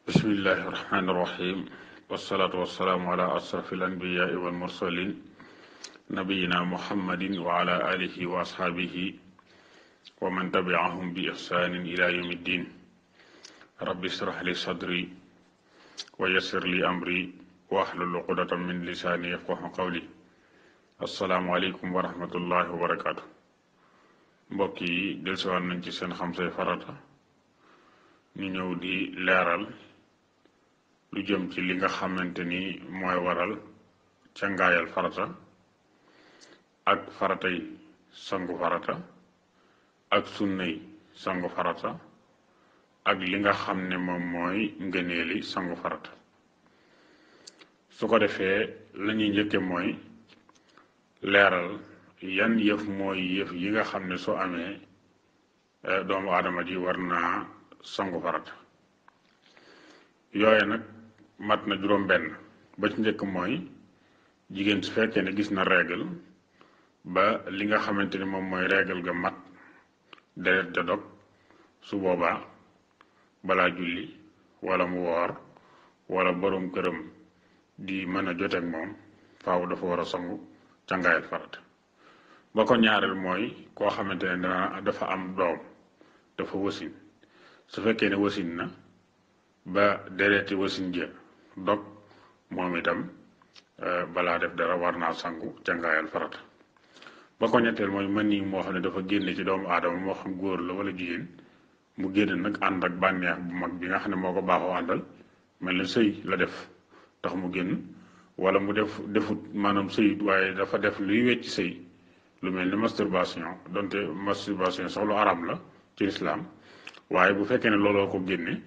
bismillahi irrahmani irrahim wasalaatu wasalaamu ala asrafi alanbiyaai walmursalin nabiyina muhammadin wa ala alihi wa ashaabihi wa man tabiahum bi ihsanin ila yawmi ddin rabbi israh li sadri wa yassir li amri wa ahlul uqdatan min lisaani yafqahu qawli assalaamu aleykum wa rahmatullahi wa barakaatu. mbokk yi dellusiwaat nañ ci seen xam say farata ñu ñëw di leeral lu jëm ci li nga xamante ni mooy waral cangaayal farata ak faratay sangu farata ak sunnay sangu farata ak li nga xam ne moom mooy ngëneeli sangu farata. su ko defee la ñuy njëkke mooy leeral yan yëf mooy yëf yi nga xam ne soo amee doomu aadama ji war naa sangu farata. yooye nag mat na juróom benn. ba ci njëkk mooy jigéen su fekkee ne gis na règle ba li nga xamante ni moom mooy règle ga mat deret ja dog su boobaa balaa julli wala mu woor wala borom këram di mën a joteeg moom faaw dafa war a sangu cangaayal farata. ba ko ñaareel mooy koo xamante ne dafa am doom dafa wasin su fekkee ne wasin na ba dereti wasin ja dog moom itam balaa def dara war naa sangu cangaayal farata. ba ko ñetteel mooy mën nii moo xam ne dafa génne ci doomu aadama moo xam góor la wala jigéen mu génn nag ànd ak bànneex bu mag bi nga xam ne moo ko baaxoo àndal mel na sëy la def tax mu génn wala mu defut maanaam sëyit waaye dafa def luy wecc sëy lu mel ni masturbation donte masturbation sax lu aram la ci lislaam waaye bu fekkee ne looloo ko génne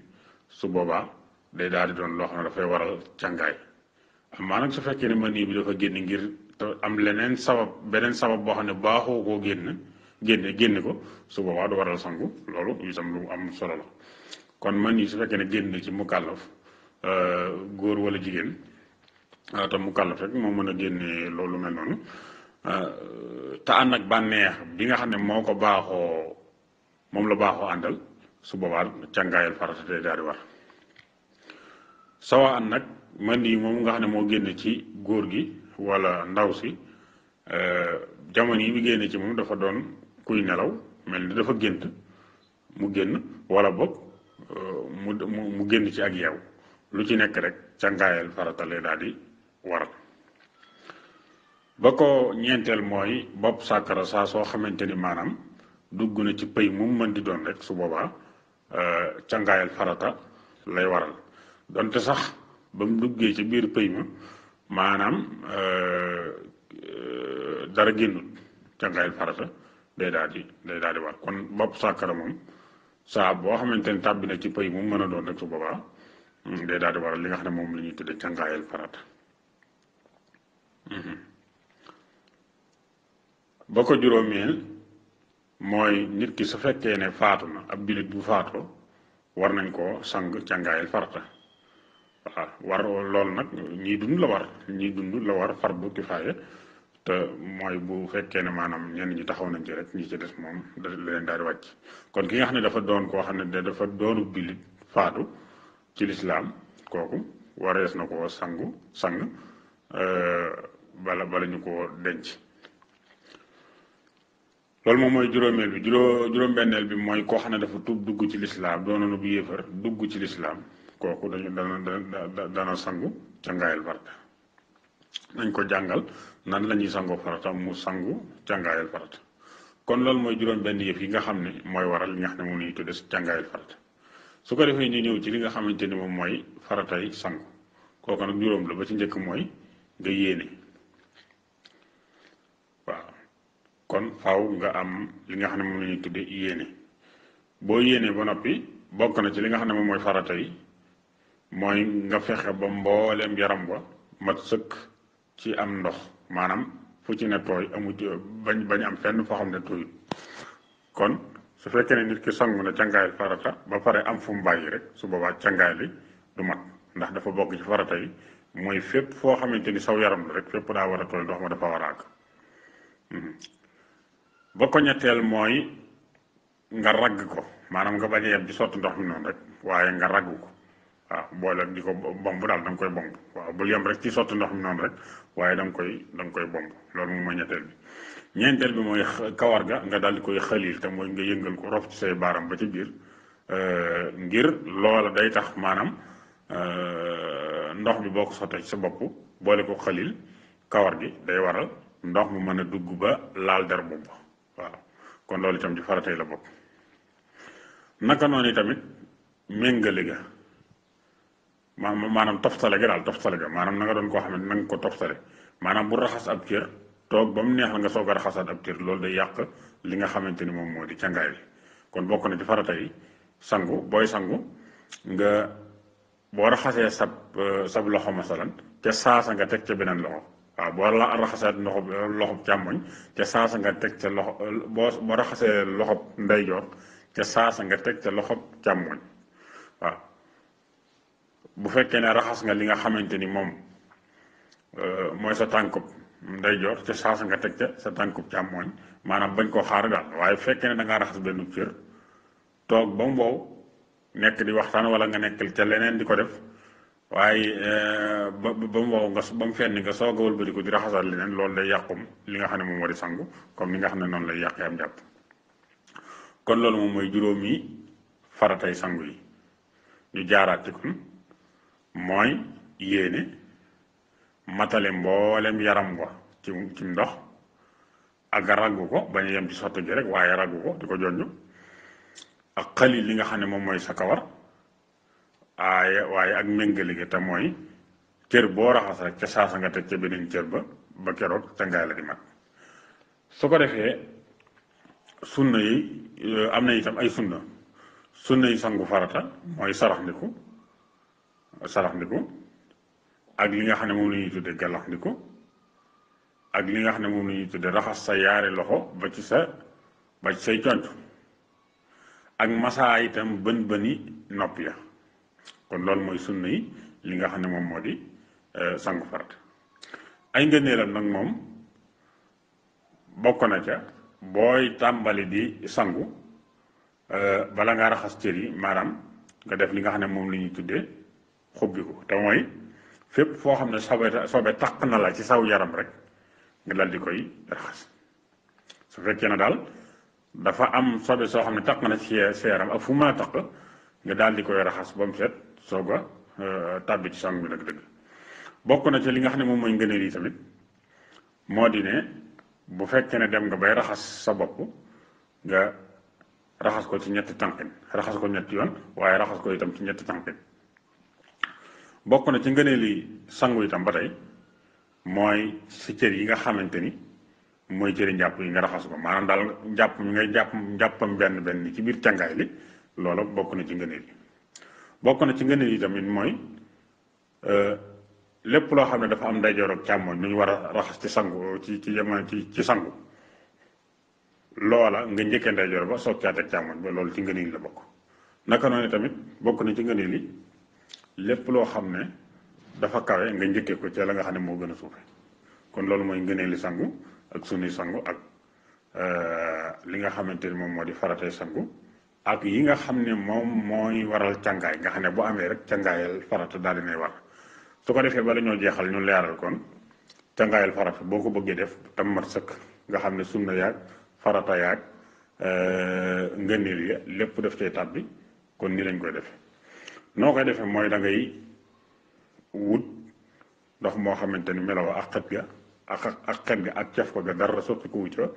su boobaa day daal di doon loo xam ne dafay waral càngaay. amaa nag su fekkee ne mani bi dafa génn ngir te am beneen sabab boo xam ne baaxoo koo génne ko su boobaa du waral sangu. loolu itam lu am solo la. kon mani su fekkee ne génn ci mukallaf góor wala jigéen te mukallaf rek moo mën a génne loolu mel noonu te ànd ak bànneex bi nga xam ne moom la baaxoo àndal su boobaa càngaayal farata day daal di war. sawa an nag man yi moom nga xam ne moo génn ci góor gi wala ndaw si jamono yi mu génne ci moom dafa doon kuy nelaw mel ni dafa gént mu génn wala boog mu génn ci ak yeew lu ci nekk rek càngaayal farata lay daal di waral. ba ko ñeenteel mooy bopp sàkkara saa soo xamante ni maanaam dugg na ci pëy mu mën di doon rek su boobaa cangaayal farata lay waral donte sax ba mu duggee ci biir pëy ma maanaam dara génnut cangaayal farata day daal di war. kon bopp sàkkara moom saa boo xamante ni tàbbi na ci pëy mu mën a doon rek su boobaa day daal di waral li nga xam ne moom la ñuy tudde cangaayal farata. ba ko juróomeel mooy nit ki su fekkee ne faatu na ab jullit bu faatoo war nañ koo sang cangaayal farata. waaw war loolu nag ñii dund la war fardu kifaaya te mooy bu fekkee ne maanaam ñenn ñi taxaw nañ ci rek ñi ci des moom da leen daal di wàcc. kon ki nga xam ne dafa doon koo xam ne dafa doonu jullit faatu ci lislaam kooku warees na koo sang bala ñu koo denc. loolu moom mooy juróomeel bi juróom-benneel bi mooy koo xam ne dafa tuub dugg ci lislaam doonoonu bu yéefar dugg ci lislaam kooku dana sangu cangaayal farata. nañ ko jàngal nan la ñuy sangoo farata mu sangu cangaayal farata. kon loolu mooy juróom-benn yëf yi nga xam ne mooy waral li nga xam ne moom la ñuy tudde cangaayal farata. su ko defee ñu ñëw ci li nga xamante ni moom mooy faratay sangu kooku nag juróom la. ba ci njëkk mooy nga yéene. kon faaw nga am li nga xam ne moom la ñuy tudde yéene. boo yéenee ba noppi bokk na ci li nga xam ne moom mooy farata yi mooy nga fexe ba mbooleem yaram ba mat sëkk ci am ndox maanaam fu ci ne tooy amu ci bañ am fenn foo xam ne tooyut. kon su fekkee ne nit ki sangu na cangaayal farata ba pare am fu mu bàyyi rek su boobaa cangaay li du mat ndax dafa bokk ci farata yi mooy fépp foo xamante ni saw yaram la rek fépp daa war a tooy ndox ma dafa war a àgg. ba ko ñetteel mooy nga ragg ko maanaam nga bañ a yem ci sotti ndox mi noonu rek waaye nga ragg ko waaw boole di ko bomb daal da nga koy bomb waaw bul yem rek ci sotti ndox mi noonu rek waaye da nga koy bomb loolu moom mooy ñetteel bi. ñeenteel bi mooy kawar ga nga daal di koy xalil te mooy nga yëngal ko rof ci say baaram ba ci biir ngir loola day tax maanaam ndox bi boo ko sottee ci sa bopp boole ko xalil kawar gi day waral ndox mu mën a dugg ba laal der boobu waaw kon loolu itam ci faratay la bokk. naka noonu tamit méngale ga maanaam toftale ga daal toftale ga maanaam na nga doon koo xam ne na nga ko toftale maanaam bu raxas ab cër toog ba mu neex la nga soog a raxasaat ab cër loolu day yàq li nga xamante ni moom moo di cangaay bi kon bokk na ci farata yi sangu booy sangu nga boo raxasee sab loxo masalan ca saasa nga teg ca beneen loxo waaw boo la raxasee loxo càmmoñ ca saasa nga teg ca loxo boo raxasee loxo ndeyjoor ca saasa nga teg ca loxo càmmoñ waaw bu fekkee ne raxas nga li nga xamante ni moom mooy sa tànkub ndeyjoor ca saasa nga teg ca sa tànkub càmmoñ maanaam bañ koo xaar daal waaye bu fekkee ne da ngaa raxas benn cër toog ba mu wow nekk di waxtaan wala nga nekk ca leneen di ko def waaye ba mu wow nga ba mu fenn nga soog a wëlbati ko di raxasal leneen loolu day yàqum li nga xam ne moom moo di sangu comme ni nga xam ne noonu lay yàqee am jàpp kon loolu moom mooy juróomi faratay sangu yi ñu jaaraat ci kon mooy yéene matale mboolem yaram wa ci ndox ak raggu ko bañ a yem ci sotti gi rek waaye raggu ko di ko jonj ak xalil li nga xam ne moom mooy sa kawar waaye ak méngale gi te mooy cër boo raxas rek ca saasa nga teg ca beneen cër ba keroog ca ngaay la di mat su ko defee sunna yi am na itam ay sunna yi sangu farata mooy saraxndiku ak li nga xam ne moom la ñuy tudde gàllaxndiku ak li nga xam ne moom la ñuy tudde raxas sa yaari loxo ba ci say conc ak masaa itam bëni nopp ya kon loolu mooy sunna yi li nga xam ne moom moo di sangu farata ay ngëneelam nag moom bokk na ca booy tàmbali di sangu bala nga raxas cër yi maanaam nga def li nga xam ne moom la ñuy tuddee xubbiku te mooy fépp foo xam ne sobe taq na la ci saw yaram rek nga dal di koy raxas su fekkee na daal dafa am sobe soo xam ne taq na ci sa yaram ak fu mën a taq nga daal di koy raxas ba mu set soog a tàbbi ci sangu bi nag dëgg bokk na ci li nga xam ne moom mooy ngëneel yi tamit moo di ne bu fekkee ne dem nga bay raxas sa bopp nga raxas ko ci ñetti tànqin raxas ko ñetti yoon waaye raxas ko itam ci ñetti tànqin bokk na ci ngëneel yi sangu itam ba tey mooy si cër yi nga xamante ni mooy cëri njàpp yi nga raxas ko maanaam daal njàpp mi ngay njàppam benn ci biir càngaay li loola bokk na ci ngëneel yi bokk na ci ngëneel yi tamit mooy lépp loo xam ne dafa am ndeyjoor ak càmmoñ nu ñu war a raxas ci sangu ci sangu loola nga njëkkee ndeyjoor ba soog caa teg càmmoñ ba loolu ci ngëneel la bokk naka noonu tamit bokk na ci ngëneel yi lépp loo xam ne dafa kawe nga njëkkee ko ci la nga xam ne moo gën a suufe kon loolu mooy ngëneeli sangu ak sunuy sangu ak li nga xamante ni moom moo di faratay sangu ak yi nga xam ne moom mooy waral càngaay nga xam ne bu amee rek càngaayal farata daal di nay war su ko defee bala ñoo jeexal ñu leeral kon càngaayal farata boo ko bëggee def tam mat sëkk nga xam ne sunna yaag farata yaag ngëneel ya lépp def cay tàbbi kon ni lañ koy defee noo koy defee mooy da ngay wut ndox moo xamante ni melaw ak xet ga ak xet ga ak caf ko ga dara sotti ko wucca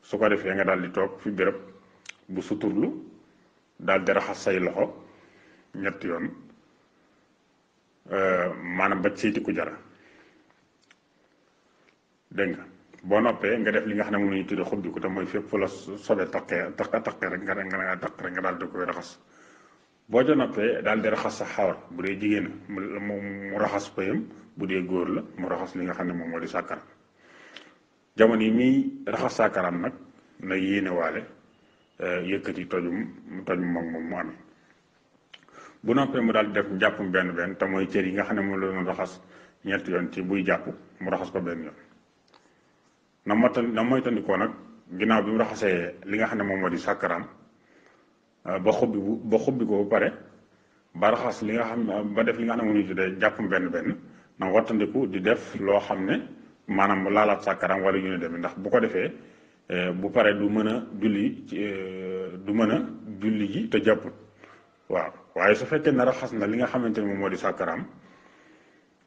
su ko defee nga daal di toog fi béréb bu suturlu daal di raxas say loxo ñetti yoon maanaam ba siiti ku jara dégg nga boo noppee nga def li nga xam ne moom la ñuy tuddee xubbi ko te mooy fépp fu la sobe taqee rek nga daal di koy raxas boo ca noppee daal di raxas sa xawar bu dee jigéen mu raxas payam bu dee góor la mu raxas li nga xam ne moom moo di sàkkaram jamono yi muy raxas sàkkaram nag na yéene waale yëkkati toj moom mu amee bu noppee mu daal di def njàppum benn te mooy cër yi nga xam ne moom la doon raxas ñetti yoon ci buy jàpp mu raxas ko benn yoon na moytandikoo nag ginnaaw bi mu raxasee li nga xam ne moom moo di sàkkaram ba xubbi ko ba pare ba raxas li nga xam ba def li nga xam ne mu ñu tuddee jàppum benn benn na wattandiku di def loo xam ne maanaam mu laalaat sàkkaram wala yu ne demee ndax bu ko defee bu paree du mën a julli du mën a julli ji te jàpput waaw. waaye su fekkee ne raxas na li nga xamante ne moom moo di sàkkaram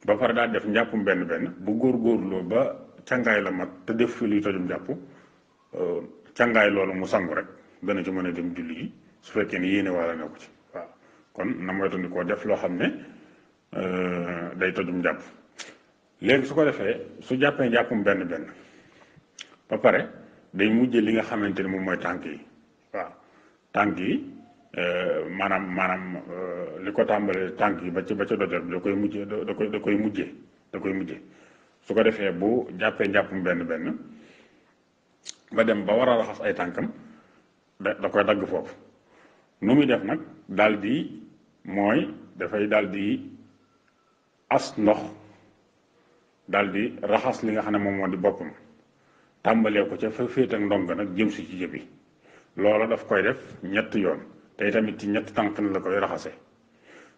ba pare daal def njàppum benn benn bu góorgóorloo ba càngaay la mat te def fi luy tojum jàpp càngaay loolu mu sangu rek dana ci mën a dem julli gi su fekkee ne yéene wala ne ko ci waaw. kon na moytandikoo def loo xam ne day tojum jàpp. léegi su ko defee su jàppee njàppum benn benn ba pare day mujje li nga xamante ni moom mooy tànk yi waaw. tànk yi maanaam li ko tàmbalee tànk yi ba ca dojor bi da koy mujje su ko defee bu jàppee njàppum benn benn ba dem ba war a raxas ay tànkam da koy dagg foofu. nu muy def nag daal di mooy dafay daal di as ndox daal di raxas li nga xam ne moom moo di boppam tàmbalee ko ca fa féet ak ndong nag jëm si ci jëbi loolu daf koy def ñetti yoon te tamit ci ñetti tànk la koy raxase.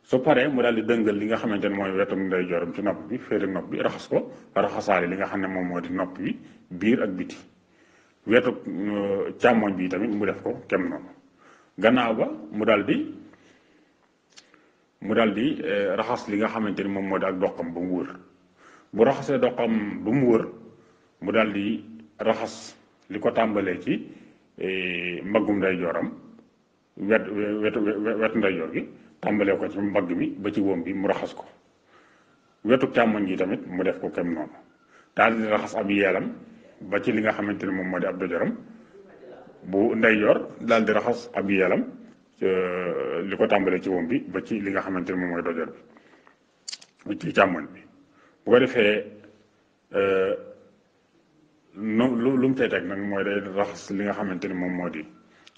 su paree mu daal di dëngal li nga xamante ne mooy wetu ndeyjooram ci nopp bi féet ak nopp bi raxas ko raxasaale li nga xam ne moom moo di nopp bi biir ak biti. wetu càmmoñ bi tamit mu def ko kem noonu. gannaaw ba mu daal di raxas li nga xamante ni moom moo di ak doqam ba mu wër bu raxasee doqam ba mu wër mu daal di raxas li ko tàmbalee ci mbaggum ndeyjooram wetu ndeyjoor gi tàmbalee ko ci mbagg mi ba ci wóom bi mu raxas ko. wetu càmmoñ gi tamit mu def ko kem noonu daal di raxas ab yeelam ba ci li nga xamante ni moom moo di ab dojoram bu ndeyjoor daal di raxas ab yeelam li ko tàmbalee ci wóom bi ba ci li nga xamante ni moom mooy dojor bi ci càmmoñ bi. bu ko defee lu mu tey teg nag mooy day raxas li nga xamante ni moom moo di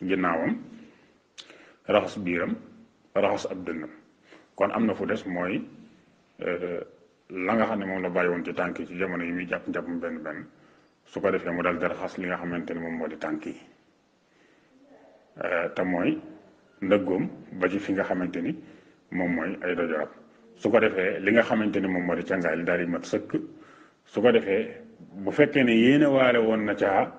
ginnaawam raxas biiram raxas ab dënnam. kon am na fu des mooy la nga xam ne moom la bàyyi woon ci tànk yi ci jamono yi muy jàppum benn benn su ko defee mu daal di raxas li nga xamante ni moom moo di tànk yi te mooy ndëggoom ba ci fi nga xamante ni moom mooy ay dojoram. su ko defee li nga xamante ni moom moo di càngaay li daal di mat sëkk. su ko defee bu fekkee ne yéene waale woon na caa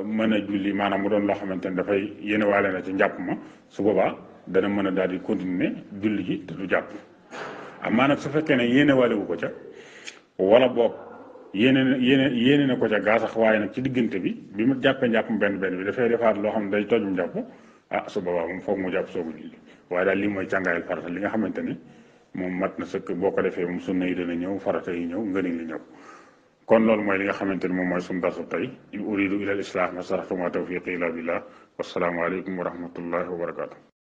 mën a julli maanaam mu doon loo xamante ni dafay yéene waale na ci njàpp ma su boobaa dana mën a daal di continuer julli gi te du jàpp. amaa nag su fekkee ne yéene waale wu ko ca wala boog yéene na ko ca gaa sax waaye nag ci diggante bi mu jàppee njàppam benn benn bi dafay defaat loo xam ne day tojum njàpp su boobaa moom foog mu jàpp soogu julli. waaye daal lii mooy càngaayal farata li nga xamante ni moom mat na sëkk boo ko defee moom sunna yi dana ñëw farata yi ñëw ngëneel li ñëw. kon loolu mooy li nga xamante ni moom mooy suñu darsu tey in uridu ila al islah ma saraftu ma tawfiqi illa billah wassalaamu aleykum wa rahmatullahi wa barakatuh.